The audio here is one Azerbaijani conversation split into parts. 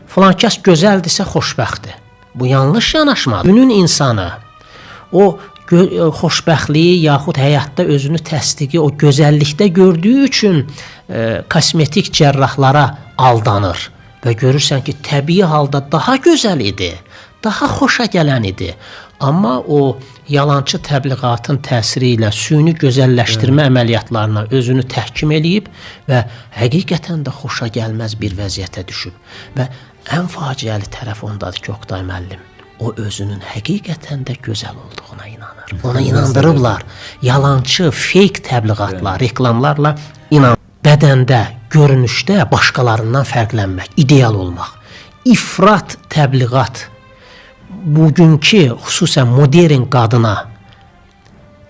Filan kəs gözəldirsə xoşbəxtdir. Bu yanlış yanaşmadır. Günün insanı o xoşbəxtliyi yaxud həyatda özünü təsdiqi o gözəllikdə gördüyü üçün kosmetik cərrahlara aldanır və görürsən ki, təbii halda daha gözəl idi, daha xoşa gələn idi. Amma o yalançı təbliğatın təsiri ilə süni gözəlləşdirmə əməliyyatlarına özünü təhkim eləyib və həqiqətən də xoşa gəlməz bir vəziyyətə düşüb. Və ən faciəli tərəf ondadır ki, Oqtay müəllim, o özünün həqiqətən də gözəl olduğuna inanır. Ona inandırıblar. Yalançı, fake təbliğatlar, reklamlarla inan. Bədəndə, görünüşdə başqalarından fərqlənmək, ideal olmaq. İfrat təbliğat bugünkü xüsusən modern qadına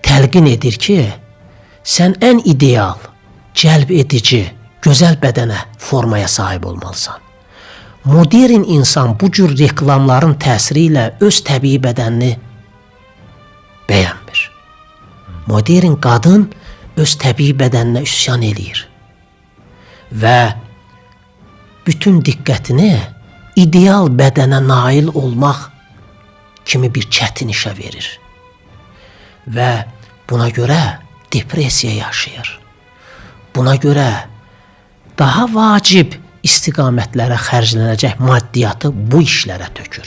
təlqin edir ki, sən ən ideal, cəlb edici, gözəl bədənə, formaya sahib olmalısan. Modern insan bu cür reklamların təsiri ilə öz təbii bədənini bəyənmir. Modern qadın öz təbii bədəninə üsyan eləyir və bütün diqqətini ideal bədənə nail olmaq kimi bir çətin işə verir. Və buna görə depressiya yaşayır. Buna görə daha vacib istiqamətlərə xərclənəcək maddiyyatı bu işlərə tökür.